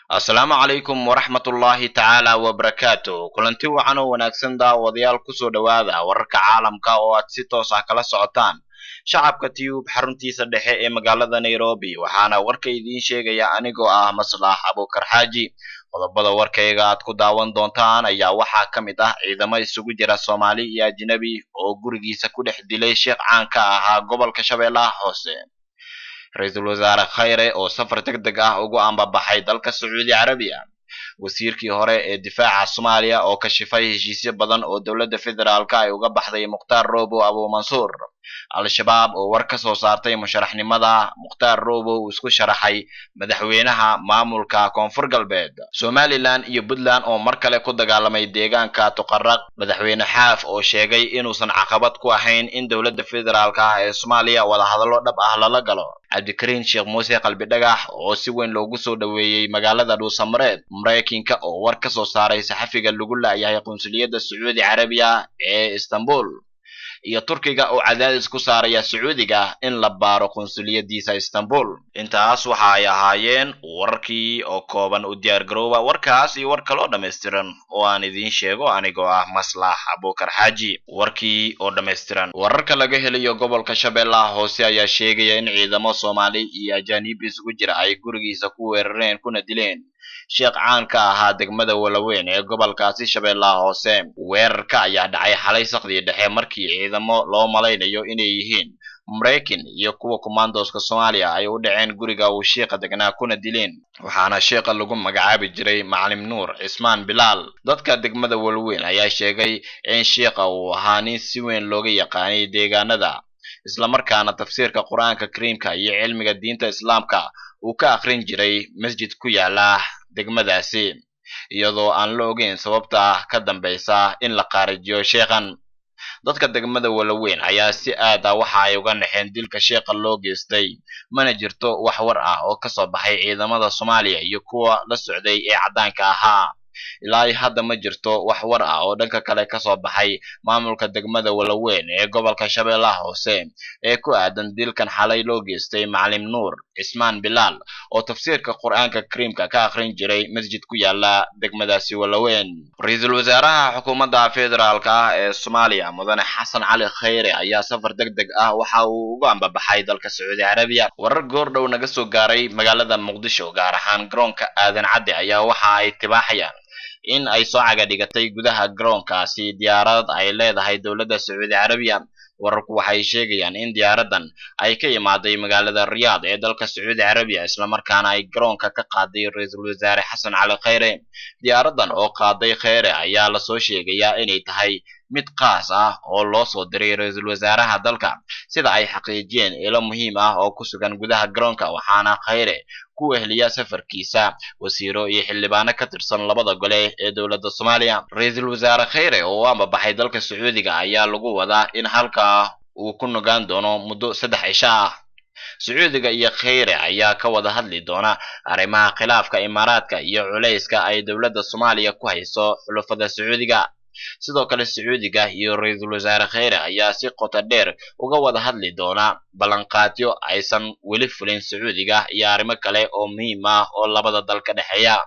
Asalaamu calaykum waraxmatullaahi tacaala wabarakaatu. Kulanti wacan oo wanaagsan, daawadayaal, kusoo dhowaada wararka caalamka oo aad si toos ah kala socotaan Shacabka Tube xaruntiisa dhexe ee magaalada Nairobi. Waxaana warka idiin sheegaya anigoo ah Maslax Abuukar Xaaji. Qodobada warkayga aad ku daawan doontaan ayaa waxaa ka mid ah ciidamo isugu jira Soomaali iyo ajnabi oo gurigiisa ku dhex dilay sheekh caan ka ahaa gobolka Shabeellaha Hoose, Ra-iisul Wasaare Khayre oo safar deg deg ah ugu ambabaxay dalka Sacuudi Carabiya, wasiirkii hore ee difaaca Soomaaliya oo kashifay heshiisyo badan oo dowladda federaalka ay uga baxday Mukhtaar Robow Abuumansuur, Al-Shabaab oo war ka soo saartay musharaxnimada Mukhtaar Robow uu isku sharaxay madaxweynaha maamulka Koonfur Galbeed, Somaliland iyo Puntland oo mar kale ku dagaalamay deegaanka Tuqaraq, Madaxweyne Xaaf oo sheegay inuusan caqabad ku ahayn in dowladda federaalka ah ee Soomaaliya wadahadallo dhab ah lala galo, Cabdikariin Sheekh Muuse Qalbi Dhagax oo si weyn loogu soo dhoweeyey magaalada Dhuusamareed, Maraykanka oo war ka soo saaray saxafiga lagu laayahay qunsuliyadda Sacuudi Carabiya ee Istanbul, iyo Turkiga oo cadaadis ku saaraya Sacuudiga in la baaro qunsuliyadiisa Istanbul. Intaas waxa ay ahaayeen wararkii oo kooban. U diyaar garooba warkaas iyo war kaloo dhammaystiran oo aan idiin sheego anigoo ah Maslax Abuukar Xaaji. Warkii oo dhammaystiran. Wararka laga helayo gobolka Shabeellaha Hoose ayaa sheegaya in ciidamo Soomaali iyo ajaaniib isugu jira ay gurigiisa ku weerareen kuna dileen sheekh caan ka ahaa degmada Walaweyn ee gobolkaasi Shabeellaha Hoose. Weerarka ayaa dhacay xalay saqdii dhexe, markii ciidamo loo malaynayo inay yihiin Maraykan iyo kuwa kumaandooska Soomaaliya ay u dhaceen guriga uu sheekha degnaa kuna dileen. Waxaana sheekha lagu magacaabi jiray Macalim Nuur Cismaan Bilaal. Dadka degmada Walaweyn ayaa sheegay in sheekha uu ahaa nin si weyn looga yaqaanay deegaanada, islamarkaana tafsiirka Qur-aanka Kariimka iyo cilmiga diinta Islaamka uu ka akhrin jiray masjid ku yaala degmadaasi, iyadoo aan la ogeyn sababta ka dambaysa in la qaarijiyo sheekhan. Dadka degmada Walaweyn ayaa si aad ah waxa ay uga naxeen dilka sheekha loo geystay, mana jirto wax war ah oo kasoo baxay ciidamada Soomaaliya iyo kuwa la socday ee caddaanka ahaa. Ilaa hadda ma jirto wax war ah oo dhanka kale kasoo baxay maamulka degmada Walaweyn ee gobolka Shabeellaha Hoose ee ku aadan dilkan xalay loo geystay Macalim Nuur Cismaan Bilaal oo tafsiirka Qur-aanka Kariimka ka akhrin jiray masjid ku yaala degmadaasi Walaweyn. Ra-iisul wasaaraha xukuumadda federaalka ah ee Soomaaliya, Mudane Xasan Cali Khayre, ayaa safar deg deg ah waxa uu ugu ambabaxay dalka Sacuudi Carabiya. Warar goordhow naga soo gaaray magaalada Muqdisho, gaar ahaan garoonka Aadan Cadde, ayaa waxa ay tibaaxayaan in ay soo caga dhigatay gudaha garoonkaasi diyaarad ay leedahay dowladda Sacuudi Carabiya. Wararku waxay sheegayaan in diyaaraddan ay ka imaaday magaalada Riyaad ee dalka Sacuudi Carabiya, islamarkaana ay garoonka ka qaaday Ra-iisul Wasaare Xasan Cali Khayre. Diyaaraddan oo qaaday Khayre ayaa lasoo sheegayaa inay tahay mid qaas ah oo loo soo diray ra-iisul wasaaraha dalka, sida ay xaqiijiyeen ilo muhiim ah oo ku sugan gudaha garoonka. Waxaana Khayre ku weheliya safarkiisa wasiiro iyo xildhibaano ka tirsan labada gole ee dowladda Soomaaliya. Ra-iisul Wasaare Khayre oo u ambabaxay dalka Sacuudiga ayaa lagu wadaa in halkaa uu ku nogaan doono muddo 3 cisho ah. Sacuudiga iyo Khayre ayaa ka wada hadli doona arrimaha khilaafka Imaaraadka iyo culayska ay dowladda Soomaaliya ku hayso xulafada Sacuudiga. Sidoo kale, Sacuudiga iyo Ra-iisul Wasaare Khayre ayaa si qoto dheer uga wada hadli doona ballanqaadyo aysan weli fulin Sacuudiga iyo arrimo kale oo muhiim ah oo labada dal ka dhexeeya.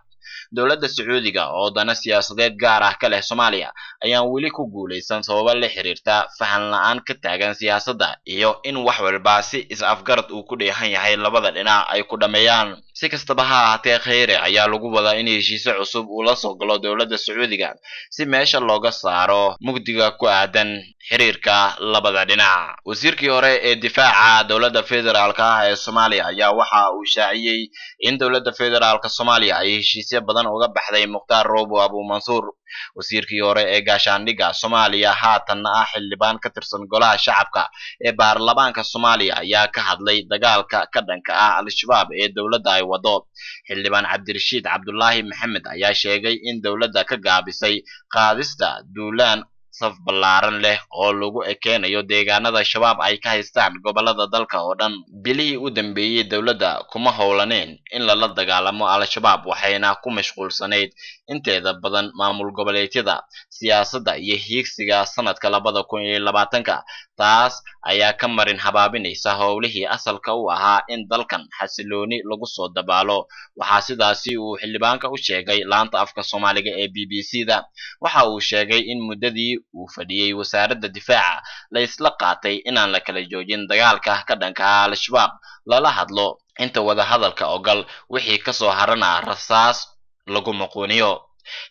Dowladda Sacuudiga oo dana siyaasadeed gaar ah ka leh Soomaaliya ayaan weli ku guulaysan, sababo la xiriirta fahan la-aan ka taagan siyaasadda iyo in wax walba si is-afgarad uu ku dheehan yahay labada dhinac ay ku dhammeeyaan. Si kastaba ha ahaatee, Khayre ayaa lagu wadaa in heshiise cusub uu la soo galo dowladda Sacuudiga si meesha looga saaro mugdiga ku aadan xiriirka labada dhinac. Wasiirkii hore ee difaaca dowladda federaalka ah ee Soomaaliya ayaa waxa uu shaaciyey in dowladda federaalka Soomaaliya ay heshiisyo badan uga baxday Mukhtaar Robow Abuumansuur. Wasiirkii hore ee gaashaandhigga Soomaaliya, haatanna ah xildhibaan ka tirsan golaha shacabka ee baarlamaanka Soomaaliya, ayaa ka hadlay dagaalka ka dhanka ah Al-Shabaab ee dowladda ay wado. Xildhibaan Cabdirashiid Cabdulaahi Maxamed ayaa sheegay in dowladda ka gaabisay qaadista duulaan saf ballaaran leh oo lagu ekeenayo deegaanada Shabaab ay ka haystaan gobolada dalka oo dhan. Bilihii u dambeeyey dowladda kuma howlaneen in lala dagaalamo Al-Shabaab, waxayna ku mashquulsanayd inteeda badan maamul goboleedyada, siyaasadda iyo hiigsiga sanadka 2020. Taas ayaa ka marin habaabinaysa howlihii asalka u ahaa in dalkan xasilooni lagu soo dabaalo. Waxaa sidaasi uu xildhibaanka u sheegay laanta afka Soomaaliga ee BBC-da. Waxa uu sheegay in muddadii uu fadhiyey wasaaradda difaaca la isla qaatay inaan la kala joojin dagaalka ka dhanka ah Al-Shabaab, lala hadlo inta wada hadalka ogal, wixii kasoo harana rasaas lagu muquuniyo.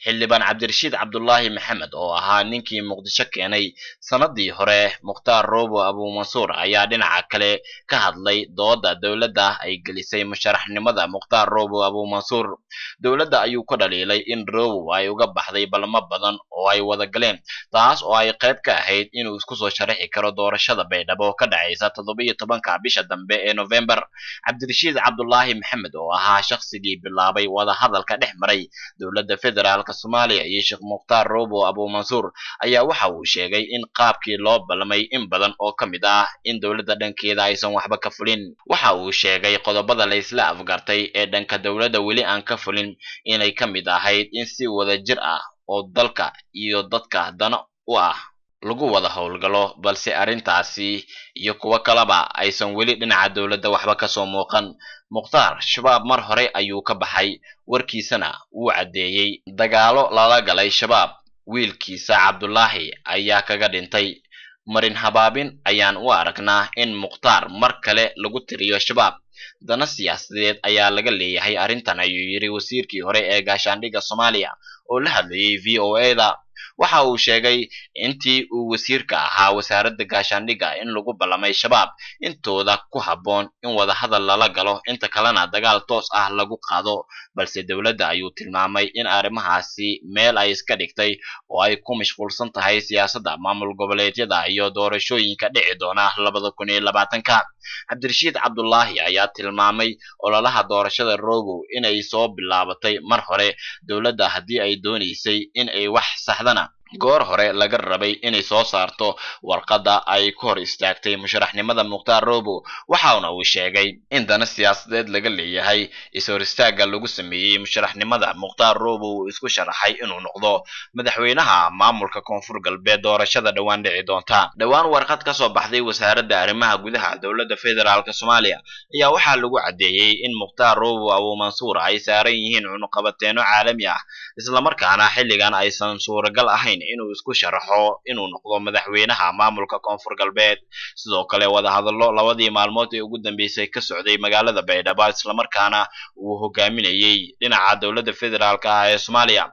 Xildhibaan Cabdirashiid Cabdullaahi Maxamed oo ahaa ninkii Muqdisho keenay sanadii hore Mukhtaar Roobo Abuumansuur ayaa dhinaca kale ka hadlay dooda dowladda ay gelisay musharaxnimada Mukhtaar Roobo Abuumansuur. Dowladda ayuu ka dhaliilay in Roobo ay uga baxday balamo badan oo ay wada galeen, taas oo ay qayb ka ahayd inuu isku soo sharaxi karo doorashada Baydhabo ka dhacaysa 17-ka bisha dambe ee November. Cabdirashiid Cabdullaahi Maxamed oo ahaa shakhsigii bilaabay wada hadalka dhex maray dowladda federaalka Soomaaliya iyo Sheekh Mukhtaar Roobo Abuumansuur ayaa waxa uu sheegay in qaabkii loo ballamay in badan oo ka mid ah in dowladda dhankeeda aysan waxba ka fulin. Waxa uu sheegay qodobada la isla afgartay ee dhanka dowladda weli aan ka fulin inay ka mid ahayd in si wada jir ah oo dalka iyo dadka dano u ah lagu wada howlgalo, balse arrintaasi iyo kuwo kaleba aysan weli dhinaca dowladda waxba kasoo muuqan. Mukhtaar Shabaab mar hore ayuu ka baxay, warkiisana wuu caddeeyey. Dagaalo lala galay Shabaab, wiilkiisa Cabdullaahi ayaa kaga dhintay. Marin habaabin ayaan u aragnaa in Mukhtaar mar kale lagu tiriyo Shabaab. Dana siyaasadeed ayaa laga leeyahay arrintan, ayuu yidhi wasiirkii hore ee gaashaandhigga Soomaaliya oo la hadlayay VOA-da. Waxa uu sheegay intii uu wasiirka ahaa wasaaradda gaashaandhigga in lagu ballamay Shabaab intooda ku habboon in wada hadal lala galo, inta kalena dagaal toos ah lagu qaado, balse dowladda ayuu tilmaamay in arrimahaasi meel ay iska dhigtay oo ay ku mashquulsan tahay siyaasadda maamul goboleedyada iyo doorashooyinka dhici doona 2020. Cabdirashiid Cabdullaahi ayaa tilmaamay ololaha doorashada Roobo inay soo bilaabatay mar hore, dowladda haddii ay doonaysay in ay wax saxdana goor hore laga rabay inay soo saarto warqadda ay ku hor istaagtay musharaxnimada Mukhtaar Roobo. Waxaana uu sheegay in dana siyaasadeed laga leeyahay is-hor istaagga lagu sameeyey musharaxnimada Mukhtaar Roobo uu isku sharaxay inuu noqdo madaxweynaha maamulka Koonfur Galbeed doorashada dhowaan dhici doonta. Dhowaan warqad ka soo baxday wasaaradda arrimaha gudaha dowladda federaalka Soomaaliya ayaa waxaa lagu caddeeyey in Mukhtaar Roobo Abuumansuur ay saaran yihiin cunuqabateeno caalami ah, islamarkaana xilligan aysan suuragal ahayn inuu isku sharaxo inuu noqdo madaxweynaha maamulka Koonfur Galbeed. Sidoo kale wada hadallo labadii maalmood ee ugu dambeysay ka socday magaalada Baydhabo, islamarkaana uu hogaaminayay dhinaca dowladda federaalka ah ee Soomaaliya,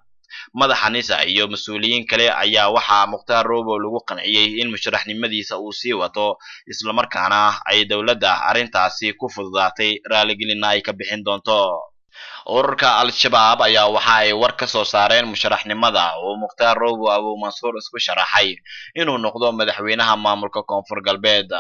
madaxa NISA iyo mas-uuliyiin kale, ayaa waxaa Mukhtaar Roobo lagu qanciyey in musharaxnimadiisa uu sii wato, islamarkaana ay dowladda arrintaasi ku fududaatay, raaligelinna ay ka bixin doonto. Ururka Al-Shabaab ayaa waxa ay war ka soo saareen musharaxnimada uu Mukhtaar Roobo Abuumansuur isku sharaxay inuu noqdo madaxweynaha maamulka Koonfur Galbeed.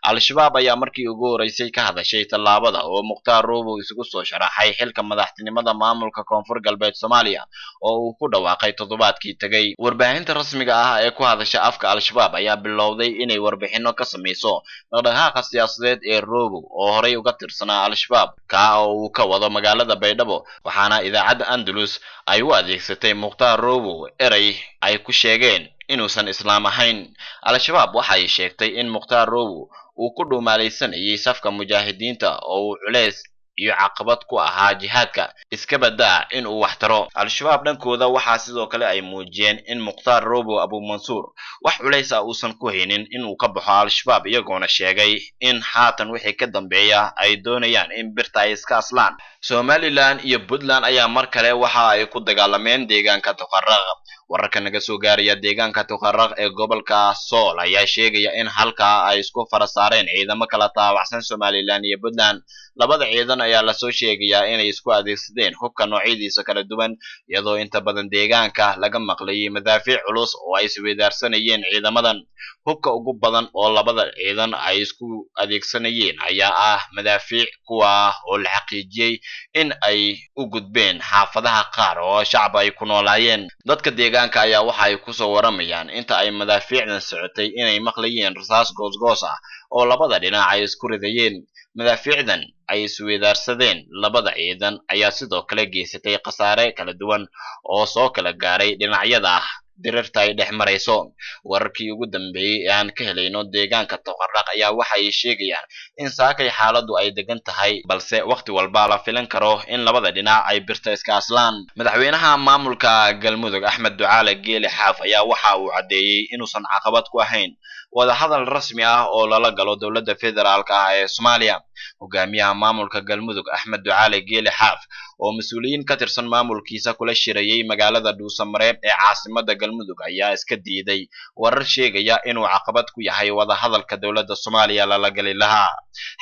Al-Shabaab ayaa markii ugu horeysay ka hadashay tallaabada oo Mukhtaar Roobo isugu soo sharaxay xilka madaxtinimada maamulka Koonfur Galbeed Soomaaliya oo uu ku dhawaaqay toddobaadkii tegay. Warbaahinta rasmiga ah ee ku hadasha afka Al-Shabaab ayaa bilowday inay warbixino ka sameyso dhaqdhaqaaqa siyaasadeed ee Roobo oo horey uga tirsanaa Al-Shabaab, kaa oo uu ka wado magaalada Baydhabo. Waxaana idaacadda Andalus ay u adeegsatay Mukhtaar Roobo erey ay ku sheegeen inuusan islaam ahayn. Al-Shabaab waxay sheegtay in Mukhtaar Roobo uu ku dhuumaalaysanayay safka mujaahidiinta oo uu culeys iyo caqabad ku ahaa jihaadka, iska badaa in uu wax taro. Al-Shabaab dhankooda waxaa sidoo kale ay muujiyeen in Mukhtaar Roobo Abuumansuur wax culays ah uusan ku haynin inuu ka baxo Al-Shabaab, iyagoona sheegay in haatan wixii ka dambeeya ay doonayaan in birta ay iska aslaan. Somaliland iyo Puntland ayaa mar kale waxa ay ku dagaalameen deegaanka Tuqaraq. Wararka naga soo gaaraya deegaanka Tuqaraq ee gobolka Sool ayaa sheegaya in halkaa ay isku fara saareen ciidamo kala taabacsan Somaliland iyo Puntland. Labada ciidan ayaa lasoo sheegayaa inay isku adeegsadeen hubka noocyadiisa kala duwan, iyadoo inta badan deegaanka laga maqlayay madaafiic culus oo ay isweydaarsanayeen ciidamadan. Hubka ugu badan oo labada ciidan ay isku adeegsanayeen ayaa ah madaafiic, kuwa oo la xaqiijiyey in ay u gudbeen xaafadaha qaar oo shacab ay ku noolaayeen. Dadka deegaanka deegaanka ayaa waxa ay kusoo waramayaan inta ay madaafiicdan socotay inay maqlayeen rasaas goosgoos ah oo labada dhinac ay isku ridayeen. Madaafiicdan ay isweydaarsadeen labada ciidan ayaa sidoo kale geysatay khasaare kala duwan oo soo kala gaaray dhinacyada dirirta ay dhex marayso. Wararkii ugu dambeeyey ee aan ka helayno deegaanka Toqardhaq ayaa waxa ay sheegayaan in saakay xaaladdu ay degan tahay, balse waqti walba la filan karo in labada dhinac ay birta iska aslaan. Madaxweynaha maamulka Galmudug Axmed Ducaale Geele Xaaf ayaa waxa uu caddeeyey inuusan caqabad ku ahayn wadahadal rasmi ah oo lala galo dowladda federaalka ah ee Soomaaliya. Hogaamiyaha maamulka Galmudug Axmed Ducaale Geele Xaaf oo mas-uuliyiin ka tirsan maamulkiisa kula shirayay magaalada Dhuusamareeb ee caasimada Galmudug ayaa iska diiday warar sheegaya inuu caqabad ku yahay wadahadalka dowladda Soomaaliya lala gali lahaa.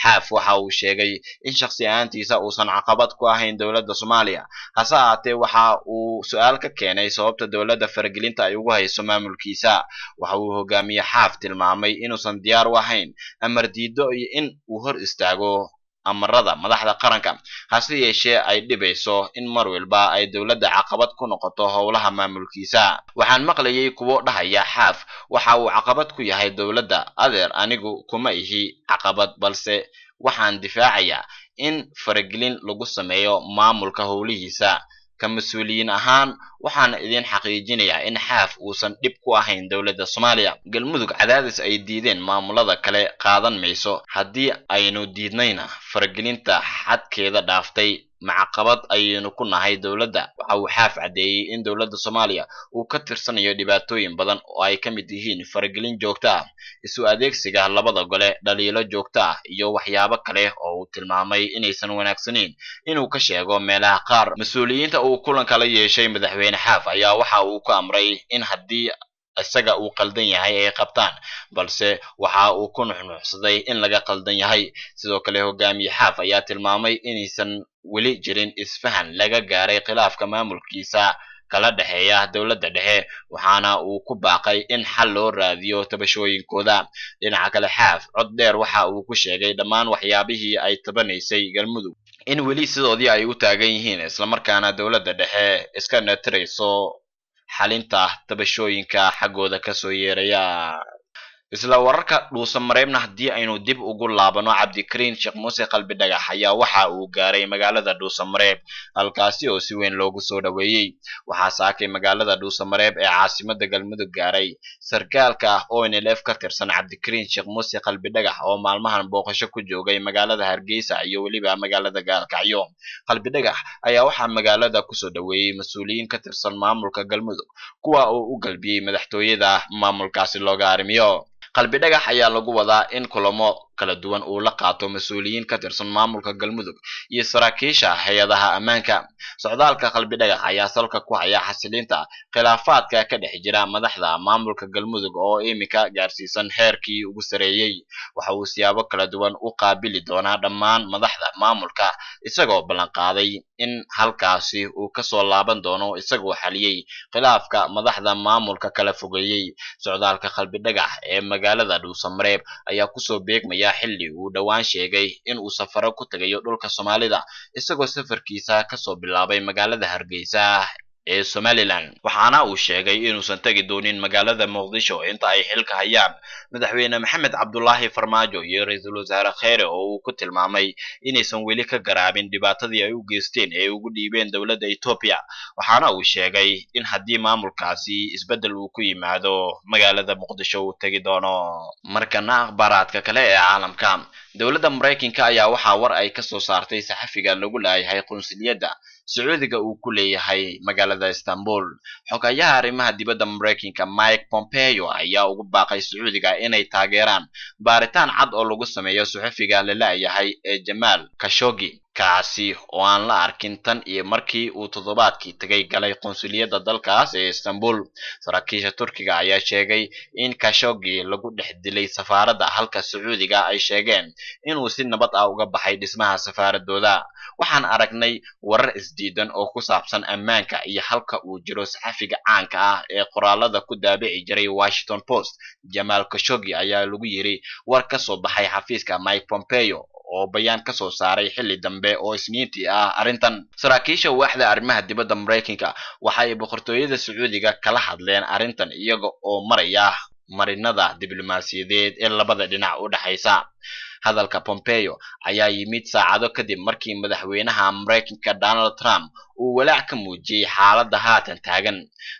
Xaaf waxa uu sheegay in shakhsi ahaantiisa uusan caqabad ku ahayn dowladda Soomaaliya, hase ahaatee waxa uu su-aal ka keenay sababta dowladda faragelinta ay ugu hayso maamulkiisa. Waxa uu hogaamiye Xaaf tilmaamay inuusan diyaar u ahayn amar diido iyo in uu hor istaago amarada madaxda qaranka, hase yeeshee ay dhibayso in mar walba ay dowladda caqabad ku noqoto howlaha maamulkiisa. Waxaan maqlayay kuwo dhahaya Xaaf waxa uu caqabad ku yahay dowladda. Adeer, anigu kuma ihi caqabad, balse waxaan difaacayaa in faragelin lagu sameeyo maamulka howlihiisa. Ka mas-uuliyiin ahaan waxaan idin xaqiijinayaa in Xaaf uusan dhib ku ahayn dowladda Soomaaliya. Galmudug cadaadis ay diideen maamulada kale qaadan mayso, haddii aynu diidnayna faragelinta xadkeeda dhaaftay macaqabad ayaynu ku nahay dowladda. Waxa uu Xaaf caddeeyey in dowladda Soomaaliya uu ka tirsanayo dhibaatooyin badan oo ay ka mid yihiin faragelin joogto ah, isu adeegsiga labada gole, dhaliilo joogto ah iyo waxyaabo kale oo uu tilmaamay inaysan wanaagsanayn inuu ka sheego meelaha qaar. Mas-uuliyiinta uu kulanka la yeeshay madaxweyne Xaaf ayaa waxa uu ku amray in haddii isaga uu qaldan yahay ay qabtaan, balse waxa uu ku nuxnuxsaday in laga qaldan yahay. Sidoo kale hogaamiye Xaaf ayaa tilmaamay inaysan weli jirin isfahan laga gaaray khilaafka maamulkiisa kala dhexeeya dowladda dhexe, waxaana uu ku baaqay in xal loo raadiyo tabashooyinkooda. Dhinaca kale Xaaf cod dheer waxa uu ku sheegay dhammaan waxyaabihii ay tabanaysay Galmudug in weli sidoodii ay u taagan yihiin, islamarkaana dowladda dhexe iska natirayso xalinta tabashooyinka xaggooda kasoo yeeraya. Isla wararka Dhuusamareebna haddii aynu dib ugu laabano, Cabdikariin Sheekh Muuse Qalbi Dhagax ayaa waxa uu gaaray magaalada Dhuusamareeb, halkaasi oo si weyn loogu soo dhoweeyey. Waxaa saakay magaalada Dhuusamareeb ee caasimada Galmudug gaaray sarkaalka ONLF ka tirsan Cabdikariin Sheekh Muuse Qalbi Dhagax oo maalmahan booqasho ku joogay magaalada Hargeysa iyo weliba magaalada Gaalkacyo. Qalbi Dhagax ayaa waxaa magaalada kusoo dhoweeyey mas-uuliyiin ka tirsan maamulka Galmudug, kuwa oo u galbiyey madaxtooyada maamulkaasi looga arrimiyo. Qalbi Dhagax ayaa lagu wadaa in kulamo kala duwan uu la qaato mas-uuliyiin ka tirsan maamulka Galmudug iyo saraakiisha hay-adaha ammaanka. Socdaalka Qalbi Dhagax ayaa salka ku haya xasilinta khilaafaadka ka dhex jira madaxda maamulka Galmudug oo iminka gaarsiisan heerkii ugu sareeyey. Waxa uu siyaabo kala duwan u qaabili doonaa dhammaan madaxda maamulka, isagoo ballanqaaday in halkaasi uu kasoo laaban doono isagoo xaliyey khilaafka madaxda maamulka kala fogeeyey. Socdaalka Qalbi Dhagax ee magaalada Dhuusamareeb ayaa kusoo beegmaya xilli uu dhowaan sheegay in uu safaro ku tagayo dhulka Soomaalida, isagoo safarkiisa kasoo bilaabay magaalada Hargeysa ee Somaliland. Waxaana uu sheegay inuusan tagi doonin magaalada Muqdisho inta ay xilka hayaan madaxweyne Maxamed Cabdulaahi Farmaajo iyo ra-iisul wasaare Kheyre, oo uu ku tilmaamay inaysan weli ka garaabin dhibaatadii ay u geysteen ee ugu dhiibeen dowladda Ethiopia. Waxaana uu sheegay in haddii maamulkaasi isbeddel uu ku yimaado magaalada Muqdisho uu tagi doono. Markana akhbaaraadka kale ee caalamka, dowladda Maraykanka ayaa waxaa war ay kasoo saartay saxafiga lagu laayahay qunsuliyadda Sacuudiga uu ku leeyahay magaalada Istanbul. Xogayaha arrimaha dibadda Maraykanka Mike Pompeo ayaa ugu baaqay Sacuudiga inay taageeraan baaritaan cad oo lagu sameeyo saxafiga la laayahay ee Jamaal Khashoggi, kaasi oo aan la arkin tan iyo markii uu toddobaadkii tagay galay qunsuliyadda dalkaas ee Istanbul. Saraakiisha Turkiga ayaa sheegay in Khashoggi lagu dhex dilay safaaradda, halka Sacuudiga ay sheegeen inuu si nabad ah uga baxay dhismaha safaaradooda. Waxaan aragnay warar isdiidan oo ku saabsan ammaanka iyo halka uu jiro saxafiga caanka ah ee qoraalada ku daabici jiray Washington Post, Jamaal Khashoggi, ayaa lagu yiri war ka soo baxay xafiiska Mike Pompeo oo bayaan ka soo saaray xilli dambe oo Isniintii ah arrintan. Saraakiisha waaxda arrimaha dibadda Maraykanka waxa ay boqortooyada Sacuudiga kala hadleen arrintan iyaga oo maraya marinada diblomaasiyadeed ee labada dhinac u dhaxaysa. Hadalka Pompeo ayaa yimid saacado kadib markii madaxweynaha Maraykanka Donald Trump uu walaac ka muujiyey xaaladda haatan taagan.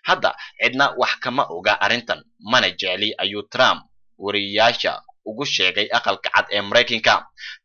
Hadda cidna wax kama oga arrintan, mana jecli, ayuu Trump wariyayaasha ugu sheegay Aqalka Cad ee Maraykanka.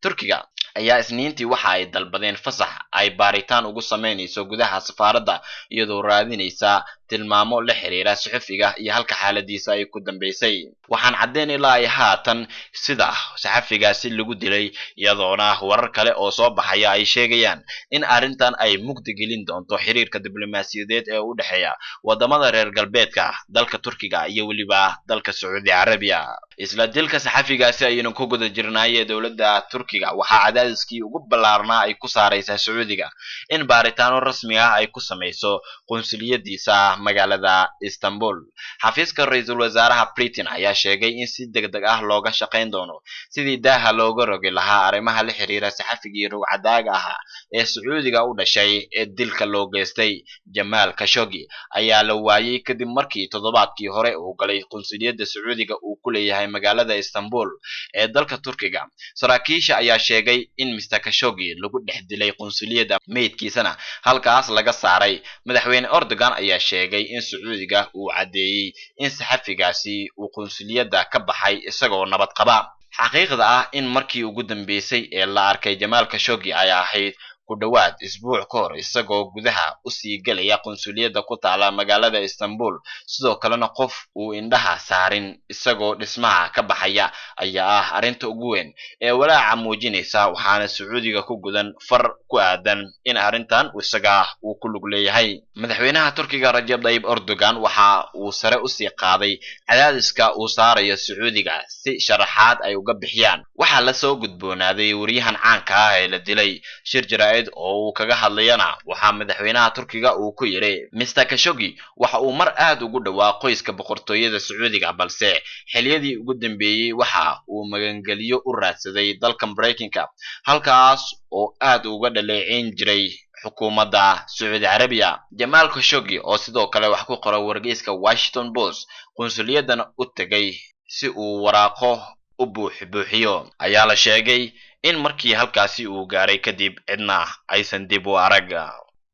Turkiga ayaa Isniintii waxa ay dalbadeen fasax ay baaritaan ugu sameynayso gudaha safaaradda, iyadoo raadinaysa tilmaamo la xiriira saxufiga iyo halka xaaladiisa ay ku dambeysay. Waxaan caddeyn ilaa ay haatan sida saxafigaasi lagu dilay, iyadoona warar kale oo soo baxaya ay sheegayaan in arrintan ay mugdi gelin doonto xiriirka diblomaasiyadeed ee u dhexeeya wadamada reer galbeedka, dalka Turkiga iyo weliba dalka Sacuudi Carabiya. Isla dilka saxafigaasi ayaynu ku guda jirnaaye, dowladda Turkiga waxaa cadaadiskii ugu ballaarnaa ay ku saaraysaa Sacuudiga in baaritaano rasmi ah ay ku samayso qunsuliyadiisa magaalada Istanbul. Xafiiska ra-iisul wasaaraha Britain ayaa sheegay in si degdeg ah looga shaqayn doono sidii daaha looga rogi lahaa arrimaha la xiriira saxafigii rugcadaaga ahaa ee Sacuudiga u dhashay ee dilka loo geystay. Jamaal Khashoggi ayaa la waayey kadib markii toddobaadkii hore uu galay qunsuliyadda Sacuudiga uu ku leeyahay magaalada Istanbul ee dalka Turkiga. Saraakiisha ayaa sheegay in Mr Khashoggi lagu dhex dilay qunsuliyadda, meydkiisana halkaas laga saaray. Madaxweyne Erdogan ayaa sheegay in Sacuudiga uu caddeeyey in saxafigaasi uu qunsuliyadda ka baxay isagoo nabad qaba. Xaqiiqda ah in markii ugu dambeysay ee la arkay Jamaal Khashoggi ay ahayd ku dhowaad isbuuc ka hor, isagoo gudaha usii gelaya qunsuliyadda ku taala magaalada Istanbul, sidoo kalena qof uu indhaha saarin isagoo dhismaha ka baxaya, ayaa ah arrinta ugu weyn ee walaaca muujinaysa, waxaana Sacuudiga ku gudan far ku aadan in arrintan isaga uu ku lug leeyahay. Madaxweynaha Turkiga Rajab Tayyip Erdogan waxa uu sare usii qaaday cadaadiska uu saarayo Sacuudiga si sharaxaad ay uga bixiyaan waxaa lasoo gudboonaaday wariyahan caanka ah ee la dilay. Shir jaraa'id oo uu kaga hadlayana waxaa madaxweynaha Turkiga uu ku yidhi, Mr Khashoggi waxa uu mar aad ugu dhowaa qoyska boqortooyada Sacuudiga, balse xiliyadii ugu dambeeyey waxa uu magangeliyo u raadsaday dalka Maraykanka, halkaas oo aad uga dhaleeceyn jiray xukuumadda Sacuudi Carabiya. Jamaal Khashoggi oo sidoo kale wax ku qora wargeyska Washington Post, qunsuliyadana u tegay si uu waraaqo u buuxbuuxiyo, ayaa la sheegay in markii halkaasi uu gaaray kadib cidna aysan dib u arag.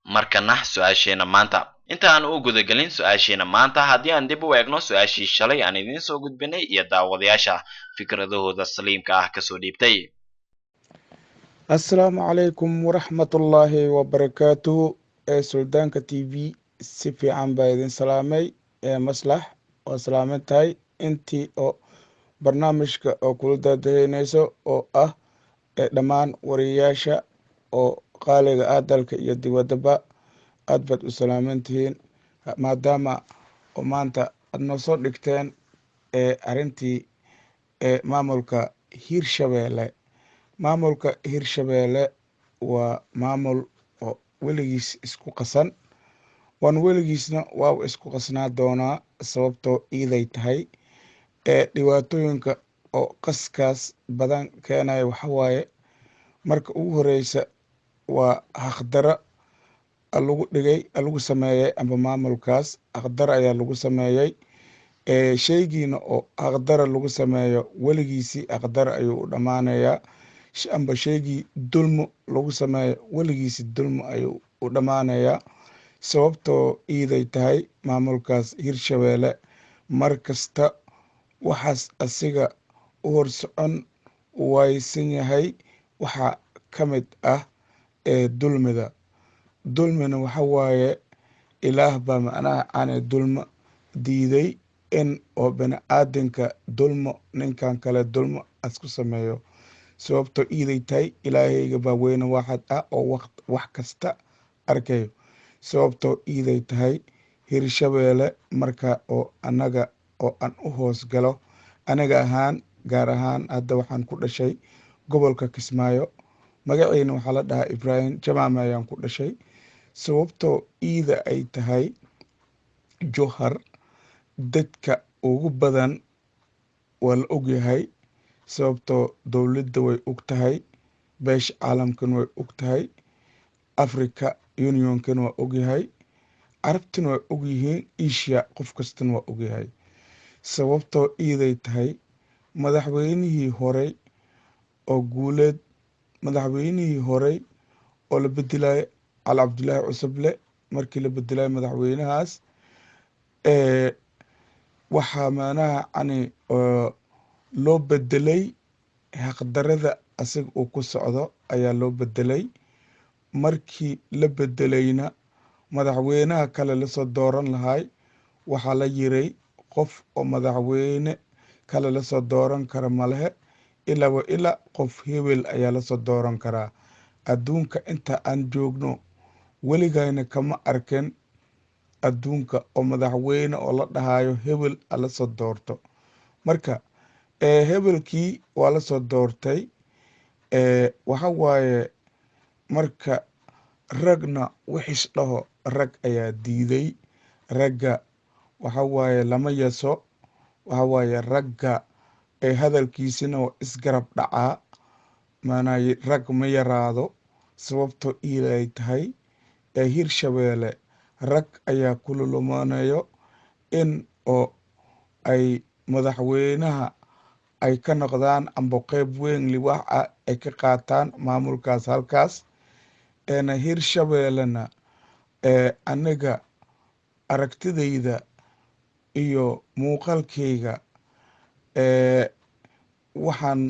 Markana su-aasheena maanta. Inta aan u gudagelin su-aasheena maanta, haddii aan dib u eegno su-aashii shalay aan idiin soo gudbinay iyo daawadayaasha fikradahooda saliimka ah kasoo dhiibtay. Assalaamu calaykum waraxmatullaahi wabarakaatuhu. Ee Suldaanka TV, si fiican baa idin salaamay. Ee Maslax, waa salaaman tahay intii oo barnaamijka oo kula daadaheyneyso oo ah ee dhammaan wariyayaasha oo qaaliga ah dalka iyo dibaddaba, aad baad u salaaman tihiin, maadaama oo maanta aad noo soo dhigteen ee arrintii ee maamulka Hiirshabeelle. Maamulka Hiirshabeelle waa maamul oo weligiis isku qasan, waan weligiisna waa isku qasnaa doonaa, sababtoo iiday tahay ee dhibaatooyinka oo qaskaas badan keenaya waxa waaye, marka ugu horeysa waa haqdaro lagu dhigay, lagu sameeyey, amba maamulkaas haqdaro ayaa lagu sameeyey. Sheygiina oo haqdaro lagu sameeyo weligiisii haqdaro ayuu u dhammaanayaa, amba sheygii dulmo lagu sameeyo weligiisi dulmo ayuu u dhammaanayaa, sababtoo iiday tahay maamulkaas Hirshabeelle mar kasta waxaas asiga u hor socon waysan yahay. Waxaa ka mid ah ee dulmida. Dulmina waxa waaye, Ilaah baa macnaha aanay dulmo diiday in oo bini aadinka dulmo ninkan kale dulmo asku sameeyo, sababtoo iiday tahay Ilaahayga baa weyne waaxad ah oo waqt wax kasta arkayo. Sababtoo iiday tahay Hirshabeelle marka oo annaga oo aan u hoos galo, aniga ahaan gaar ahaan hadda waxaan ku dhashay gobolka Kismaayo, magaciina waxaa la dhahaa Ibraahim Jamaame ayaan ku dhashay. Sababtoo iida ay tahay Johar dadka ugu badan waa la ogyahay, sababtoo dowladda way og tahay. Beesha caalamkan way og tahay, Africa Unionkan waa ogyahay, Carabtuna waa ogyihiin, Asia qof kastana waa ogyahay. Sababtoo iiday tahay, madaxweynihii horey oo Guuleed, madaxweynihii horey oo la bedelayay, Cali Cabdulaahi Cusuble, markii la bedelayo madaxweynahaas, waxaa macnaha yani loo bedelay xaqdarada asaga uu ku socdo ayaa loo bedelay. Markii la bedelayna, madaxweynaha kale lasoo dooran lahay, waxaa la yiray qof oo madaxweyne kale lasoo dooran kara malehe, ilaa wa ilaa qof hebel ayaa lasoo dooran karaa. Adduunka inta aan joogno weligayna kama arkin adduunka oo madaxweyne oo la dhahayo hebel alasoo doorto. Marka hebelkii waa lasoo doortay. Waxa waaye, marka ragna wixis dhaho, rag ayaa diiday. Ragga waxa waaye lama yaso. Waxa waaye, ragga ee hadalkiisina waa isgarab dhacaa, maanaa rag ma yaraado. Sababtoo iilay tahay, ee Hirshabeelle rag ayaa kululumanayo in oo ay madaxweynaha ay ka noqdaan amba qeyb weyn liwaax ah ay ka qaataan maamulkaas halkaas. Eena Hirshabeellena, aniga aragtidayda iyo muuqaalkayga, waxaan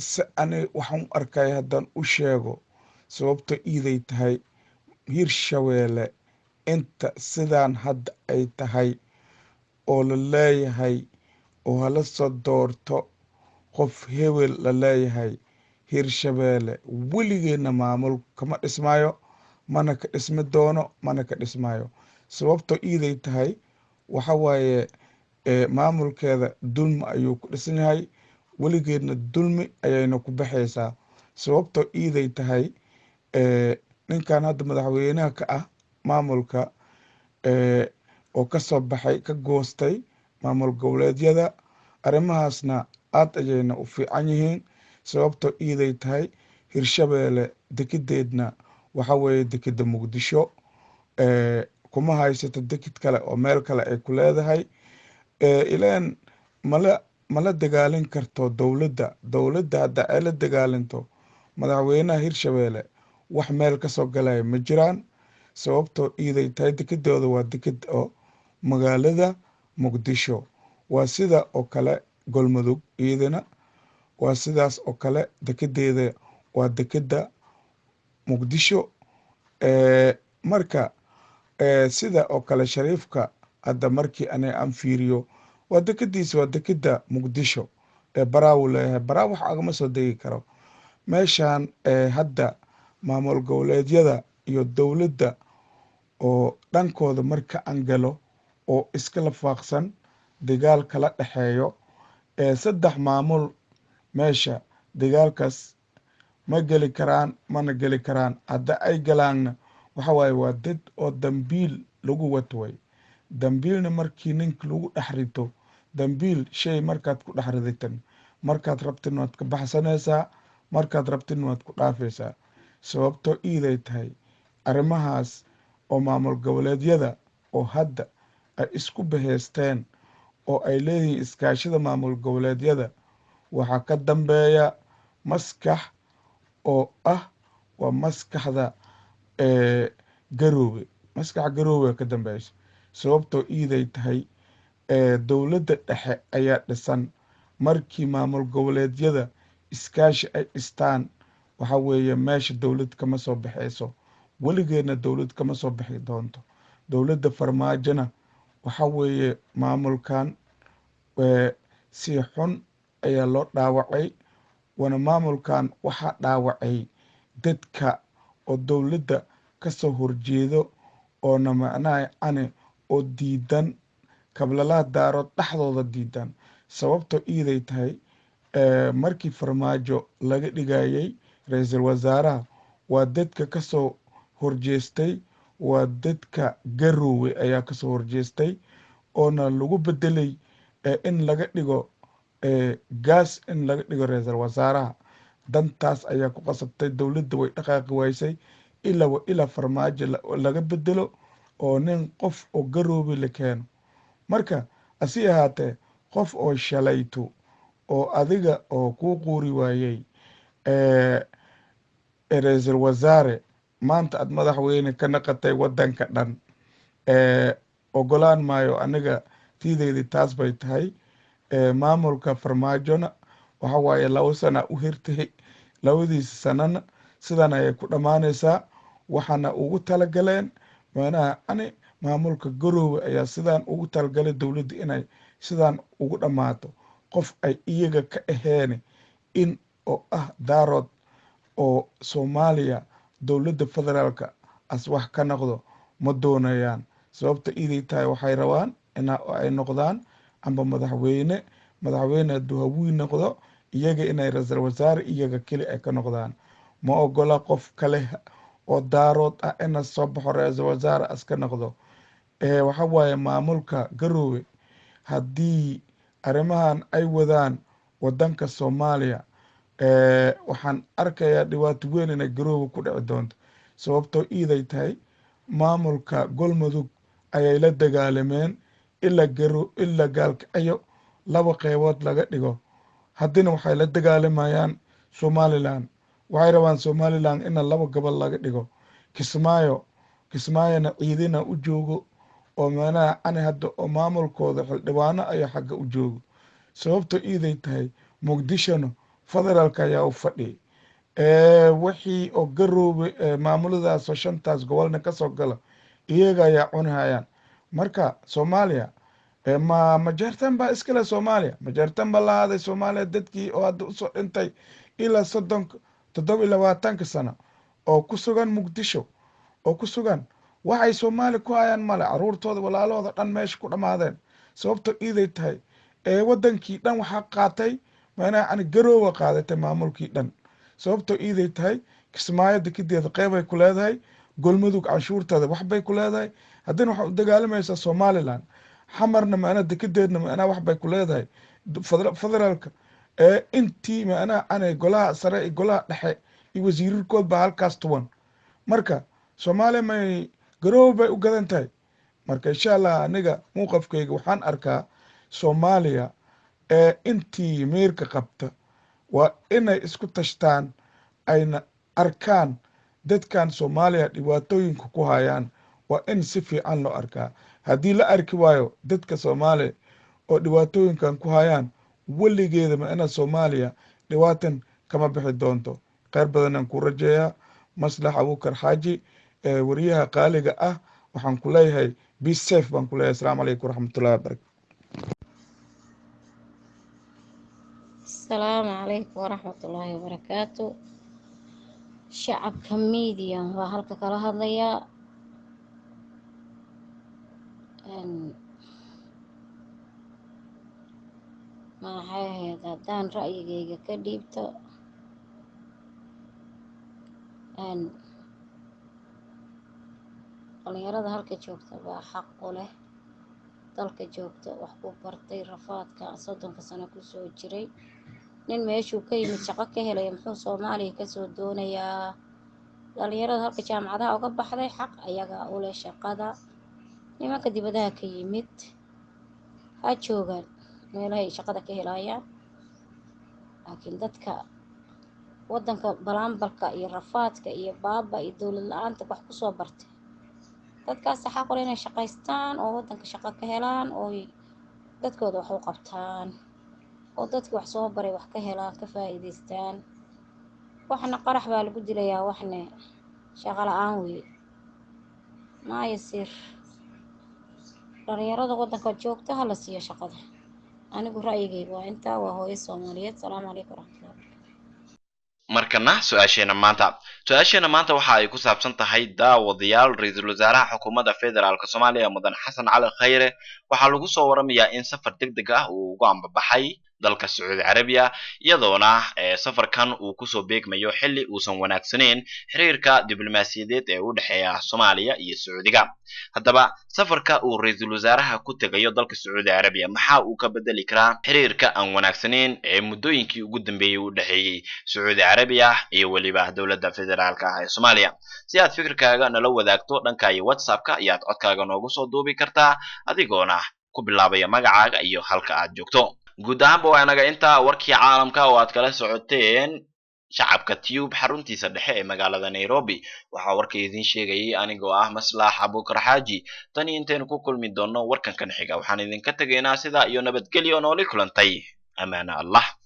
si ani waxaan u arkaya haddaan u sheego, sababto iiday tahay, Hirshabeelle inta sidaan hadda ay tahay oo la leeyahay oo hala soo doorto qof hebel la leeyahay, Hirshabeelle weligeedna maamul kama dhismaayo, mana ka dhismi doono, mana ka dhismaayo. Sababto iiday tahay, waxa waaye, maamulkeeda dulmi ayuu ku dhisan yahay, weligeedna dulmi ayayna ku baxaysaa. Sababtoo iiday tahay, ninkan hadda madaxweynaha ka ah maamulka oo kasoo baxay, ka goostay maamul goboleedyada, arrimahaasna aad ayayna u fiican yihiin. Sababtoo iiday tahay, Hirshabeelle dekedeedna waxa weeye dekeda Muqdisho, kuma haysato deked kale oo meel kale ay ku leedahay. Ilaan mala dagaalin karto dowladda. Dowladda hadda ay la dagaalinto madaxweynaha Hirshabeelle, wax meel kasoo galaya ma jiraan. Sababtoo iiday tahay, dekedooda waa deked oo magaalada Muqdisho. Waa sida oo kale Golmudug, iyadana waa sidaas oo kale, dekedeeda waa dekeda Muqdisho. Marka sida oo kale Shariifka hadda markii aniga aan fiiriyo, waa dekediisa waa dekeda Muqdisho ee Baraawu leeyahay. Baraaw wax agama soo degi karo meeshan. Hadda maamul goboleedyada iyo dowladda oo dhankooda marka aan galo oo iska lafaaqsan dagaal kala dhexeeyo 3 maamul, meesha dagaalkaas ma geli karaan, mana geli karaan. Hadda ay galaanna, waxa waaye waa dad oo dambiil lagu wato way. Dambiilna markii ninka lagu dhex rito, dambiil shay markaad ku dhex riditan, markaad rabtin waad ka baxsanaysaa, markaad rabtin waad ku dhaafaysaa. Sababtoo iiday tahay, arrimahaas oo maamul goboleedyada oo hadda ay isku baheysteen oo ay leeyihiin iskaashida maamul goboleedyada, waxaa ka dambeeya maskax oo ah waa maskaxda Garoobe. Maskax Garoobe ka dambeysa. Sababtoo iiday tahay, dowladda dhexe ayaa dhisan. Markii maamul goboleedyada iskaashi ay dhistaan, waxa weeye meesha dowlad kama soo baxeyso, weligeedna dowlad kama soo bixi doonto. Dowladda Farmaajona waxa weeye maamulkan si xun ayaa loo dhaawacay, waana maamulkan waxaa dhaawacay dadka oo dowladda kasoo horjeedo oona macnaha ani oo diidan kablalaha Daarood dhexdooda diidan. Sababtoo iiday tahay, markii Farmaajo laga dhigayay ra-iisul wasaaraha, waa dadka kasoo horjeestay, waa dadka Garoowe ayaa kasoo horjeestay, oona lagu bedelay in laga dhigo Gaas, in laga dhigo ra-iisul wasaaraha. Dantaas ayaa ku qasabtay. Dowladda way dhaqaaqi waysay ilaa wa ilaa Farmaajo laga bedelo oo nin qof oo Garoobe la keeno. Marka hase ahaatee, qof oo shalayto oo adiga oo kuu quuri waayey ra-iisul wasaare, maanta aad madaxweyne ka naqatay wadanka dhan, ogolaan maayo. Aniga tiideydii taas bay tahay. Maamulka Farmaajona waxa waaye 2 sana u hirtay, labadiisa sanana sidan ayay ku dhammaanaysaa. Waxaana ugu talagaleen macnaha ani maamulka Garoowe ayaa sidaan ugu talagalay dowladda inay sidaan ugu dhammaato, qof ay iyaga ka aheene in oo ah Daarood oo Soomaaliya dowladda federaalka as wax ka noqdo ma doonayaan. Sababta iday tahay, waxay rabaan in ay noqdaan amba madaxweyne. Madaxweyne hadduu Hawiye noqdo, iyaga inay ra-iisul wasaare iyaga keli ay ka noqdaan. Ma ogola qof kale oo Daarood ah ina soo baxo ra-iisul wasaare as ka noqdo. Waxa waaye maamulka Garoowe haddii arrimahan ay wadaan wadanka Soomaaliya, waxaan arkayaa dhibaato weyn inay Garoowe ku dhici doonto. Sababtoo iiday tahay, maamulka Golmudug ayay la dagaalameen ilaa Garo ilaa Gaalkacyo laba qeybood laga dhigo. Haddina waxay la dagaalamayaan Somaliland, waxay rabaan Somaliland ina laba gobol laga dhigo. Kismaayo, Kismaayona ciidina u joogo oo macnaha ani hadda oo maamulkooda xildhibaano ayaa xagga u joogo. Sababto iiday tahay, Muqdishona federaalka ayaa u fadhiyay. Wixii oo Garoobe maamuladaasoo shantaas gobolna kasoo gala iyaga ayaa cunihayaan. Marka Soomaaliya ma Majeertan baa iskale? Soomaaliya Majeertan baa lahaaday. Soomaaliya dadkii oo hadda usoo dhintay ilaa 30, 27-ka sano oo ku sugan Muqdisho oo ku sugan, waxay Soomaaliya ku hayaan male. Caruurtooda, walaalahooda dhan meesha ku dhammaadeen. Sababto iiday tahay, ee wadankii dhan waxaa qaatay macnaha ani Garoowa qaadatay maamulkii dhan. Sababtoo iiday tahay, Kismaayo dekedeeda qeybay ku leedahay, Golmudug canshuurteeda waxbay ku leedahay. Haddana waxay u dagaalamaysaa Somaliland. Xamarna macnaha dekedeedna macnaha waxbay ku leedahay federaalka. Ee intii macnaha anay golaha sare iyo golaha dhexe iyo wasiirarkood baa halkaas tuban. Marka Soomaaliya may Garoowe bay u gadan tahay? Marka insha Allah aniga muuqafkayga waxaan arkaa Soomaaliya ee intii meerka qabta waa inay isku tashtaan, ayna arkaan dadkan Soomaaliya dhibaatooyinka ku hayaan. Waa in si fiican loo arkaa. Haddii la arki waayo dadka Soomaaliya oo dhibaatooyinkan ku hayaan, weligeeda ma ina Soomaaliya dhibaatan kama bixi doonto. Kheyr badanaan ku rajeeyaa. Maslax Abuukar Xaaji, wariyaha qaaliga ah, waxaan ku leeyahay be safe baan ku leeyahay. Asalaamu calaykum waraxmatullahi wabarakatu. Asalaamu calaykum waraxmatullaahi wabarakaatu. Shacabka Media waa halka kala hadlayaa. Maxay ahayd haddaan ra'yigayga ka dhiibto, dhalinyarada halka joogta baa xaq u leh, dalka joogta, wax ku bartay, rafaadka 30-ka sano kusoo jiray. Nin meeshuu ka yimid shaqo ka helaya muxuu Soomaaliya kasoo doonayaa? Dhalinyarada halka jaamacadaha uga baxday xaq ayagaa u leh shaqada. Nimanka dibadaha ka yimid ha joogaan meelahay shaqada ka helayaan, laakiin dadka wadanka balaanbalka iyo rafaadka iyo baaba iyo dowlad la-aanta wax kusoo bartay, dadkaas xaq u leh inay shaqaystaan oo wadanka shaqo ka helaan ooy dadkooda wax u qabtaan oo dadki wax soo baray wax ka helaan, ka faa'iidaystaan. Waxna qarax baa lagu dilayaa, waxna shaqo la-aan weeye. Maayasir dhalinyarada wadanka joogta ha la siiyo shaqada. Anigu ra'yigayga waa intaa. Waa hooyo Soomaaliyeed. Salaamu calaykum waraxmatullahi wabarakatu. Markana su-aasheena maanta. Su-aasheena maanta waxa ay ku saabsan tahay, daawadayaal, ra-iisul wasaaraha xukuumadda federaalk Soomaaliya Mudan Xasan Cali Khayre waxaa lagu soo waramayaa in safar deg deg ah uu ugu ambabaxay Dalka Sacuudi Carabiya, iyadoona safarkan uu kusoo beegmayo xilli uusan wanaagsaneyn xiriirka diblomaasiyadeed ee u dhexeeya Soomaaliya iyo Sacuudiga. Haddaba safarka uu ra-iisul wasaaraha ku tegayo dalka Sacuudi Carabiya maxaa uu ka bedeli karaa xiriirka aan wanaagsaneyn ee muddooyinkii ugu dambeeyey u dhexeeyey Sacuudi Carabiya iyo weliba dowladda federaalka ah ee Soomaaliya? Si aad fikirkaaga nala wadaagto dhanka iyo WhatsAppka ayaad codkaaga noogu soo duubi kartaa, adigoona ku bilaabaya magacaaga iyo halka aad joogto. Guud ahaanba waa inaga intaa warkii caalamka oo aad kala socoteen Shacabka Tube xaruntiisa dhexe ee magaalada Nairobi. Waxaa warka idiin sheegayay anigoo ah Maslax Abuukar Xaaji. Tani intaynu ku kulmi doonno warkan kan xiga, waxaan idinka tegaynaa sidaa iyo nabadgelyo, nooli kulantay, amaana Allah.